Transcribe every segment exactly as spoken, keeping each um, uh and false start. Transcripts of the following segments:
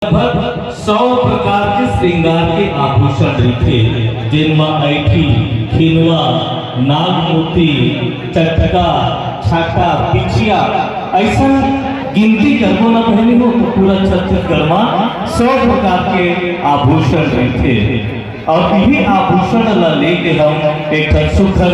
लगभग सौ प्रकार के श्रृंगार के आभूषण रहिथे, जेन म ऐठी, खिनवा, नागमोती, चटका, छाटा, बिछिया, अइसन गिनती करबो न बहिनी हो तो पूरा छत्तीसगढ़ म सौ प्रकार के आभूषण रहिथे। अउ इही आभूषण ला लेके हम एक ठन सुघर,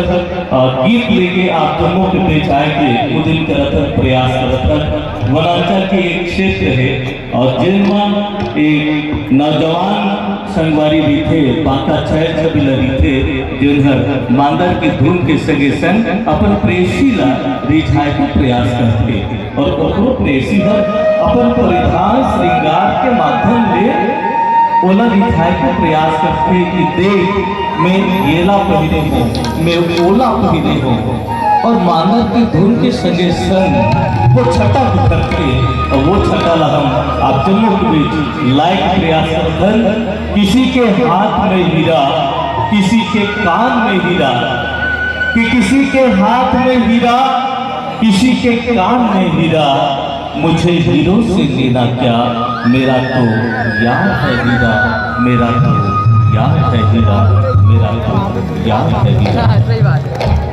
अ, गीत लेके आप दोनों के बीच आए के उदिम करत हन, प्रयास करत हन। वनांचल के एक क्षेत्र हे अउ जेन म एक नौजवान संगवारी रहिथे, बांका छैल छबीला रहिथे, जेन हर मांदर के धुन के संगे संग अपन प्रेयसी ला रिझाए के प्रयास करथे। अउ ओकरो प्रेयसी हर अपन परिधान श्रृंगार के माध्यम ले ओला दिखाए के प्रयास करथे कि देख, मैं एला पहिरे हों, मैं ओला पहिरे हों। अउ मांदर के धुन के संगे संग वो छटा बिखरथे, अउ वो छटा ला हम आप जम्मो के बीच लाए के प्रयास करथन। किसी के हाथ में हीरा, किसी के कान में हीरा, कि किसी के हाथ में हीरा, किसी के कान में हीरा, मुझे हीरो से लेना क्या, मेरा तो यार है हीरा, मेरा तो यार है हीरा, मेरा तो यार है हीरा। सही बात है।